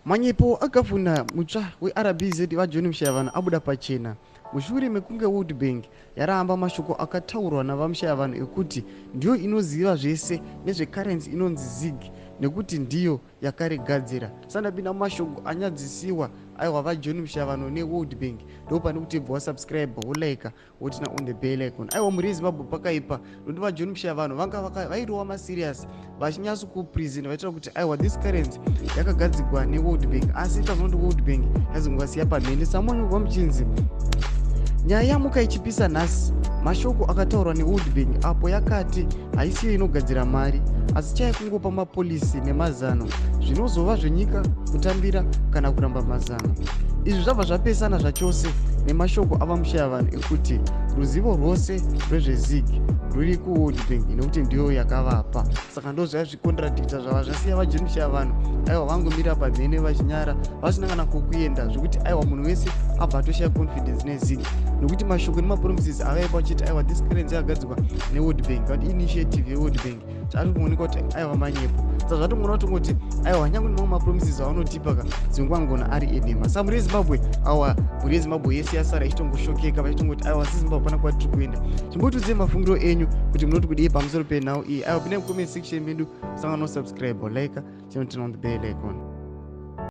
Manyepo agavhuna mutsva weRBZ VaJohn Mushayavanhu abuda pachena mushure mekunge World Bank yaramba mashoko akataurwa naVaMushayavanhu ekuti ndiyo inoziva zvese nezvecurrency inonzi ZiG nekuti ndiyo yakarigadzira. Sandapinda mumashoko anyadzisiwa aiwa VaJohn Mushayavanhu neWorld Bank, ndopane kuti ibva wasubscribe, wolike, woturn on the bell icon. Aiwa, mhuri yeZimbabwe, pakaipa nokuti VaJohn Mushayavanhu vanga vairova maserious vachinyatso kupresenta vaitaura kuti aiwa, this currency yakagadzirwa neWorld Bank, asi tazonoti World Bank yazongowasiya pamhene. Samonyorwa muchinzi nyaya yamuka ichipisa nhasi mashoko akataurwa neWorld Bank apo yakati haisiyo inogadzira mari, asi chai kungopa mapolicy nemazano, zvinozova zvenyika kutambira kana kuramba mazano. Izvi zvabva zvapesana zvachose nemashoko avaMushayavanhu ekuti ruzivo rwose rwezveZiG rwuri kuWorld Bank nekuti ndiyo yakavapa. Saka ndo zvaiva zvicontradicta zvava zvasiya vaJohn Mushayavanhu aiwa vangomira pamhene vachinyara vasina kana kokuenda, zvekuti aiwa, munhu wese abva atoshaya confidence neZiG nekuti mashoko nemapromises avaipa vachiti aiwa, this currency yakagadzirwa neWorld Bank, vati initiative yeWorld Bank, ari kuonekwa kuti aiwa, manyepo. Saka zvatongoona kutongoti aiwa, nyange nemamwe mapromises avanotipa ka dzimwe ngona ari enhema. Saka mhuri yeZimbabwe, awa, mhuri yeZimbabwe yese yasara ichitongoshokeka vachitongoti aiwa, seZimbabwe pana kwatiri kuenda. Chimbotiudzei mafungiro enyu kuti munoti kudii pamusoro penhau iyi. Aiwa, pinai mucomment section medu, sangano, subscribe, like, chinoturn on the bell icon.